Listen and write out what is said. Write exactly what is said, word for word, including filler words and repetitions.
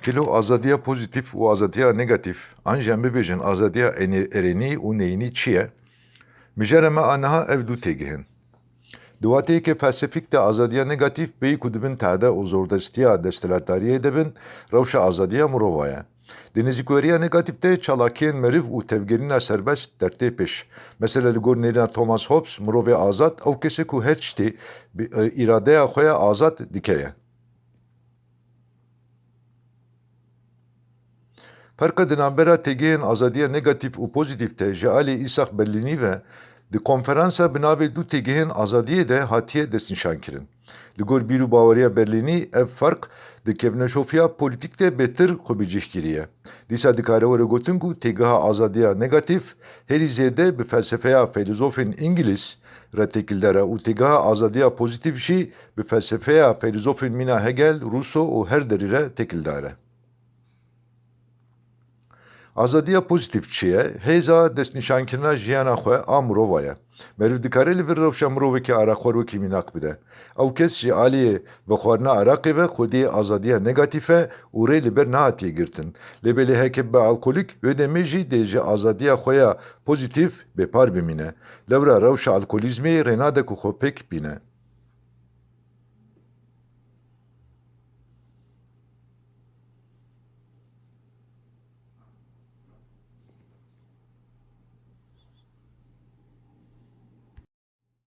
Kilo azadiya pozîtîf û azadiya negatîf, an jî em bibêjin azadiya enê-, erênî û neyînî çi ye? Mijara me a niha ev du têgihên. Di wateyeke felsefîk de azadiya negatîf bêyî ku di bin tehde û zordestiya desthilatdariyê de bin, rewşa azadiya mirova ye. Di nêzîkweriya negatîf de çalakiyên meriv û tevgerîna serbest dertê pêş. Mesela li gor nêrîna Thomas Hobbes, mirovê azad ew kes e ku her tiştê bi, e, îradeya xwe ya azad dike ye. Ferqa di navbera têgihên azadiya negatîf û pozîtîf de ji alî Îsaq Berlînî ve di konferansa bi navê Du Têgihên Azadiyê de hatiye destnîşankirin. Li gor bîr û baweriya Berlînî ev ferq di kevneşofiya polîtîk de bêtir xwe bi cih kiriye. Dîsa dikare were gotin ku têgeha azadiya negatîf herî zêde bi felsefeya feylezofên îngilîz re têkildar e û têgeha azadiya pozîtîf jî bi felsefeya feylezofên mîna Hegel, Rousseau û Herderî re têkildar e. Azadiya pozîtîf çi ye? Hêza destnîşankirina jiyana xwe a mirova ye. Meriv dikare li vir rewşa mirovekî arexwer wekî mînak bide. Ew kes ji aliyê vexwarina araqê ve xwediyê azadiya negatîf e û rê li ber nehatiye girtin. Lê belê heke bibe alkolîk, wê demê jî dê ji azadiya xwe ya pozîtîf bêpar bimîne. Lewra rewşa alkolîzmê rê nade ku xwe pêk bîne.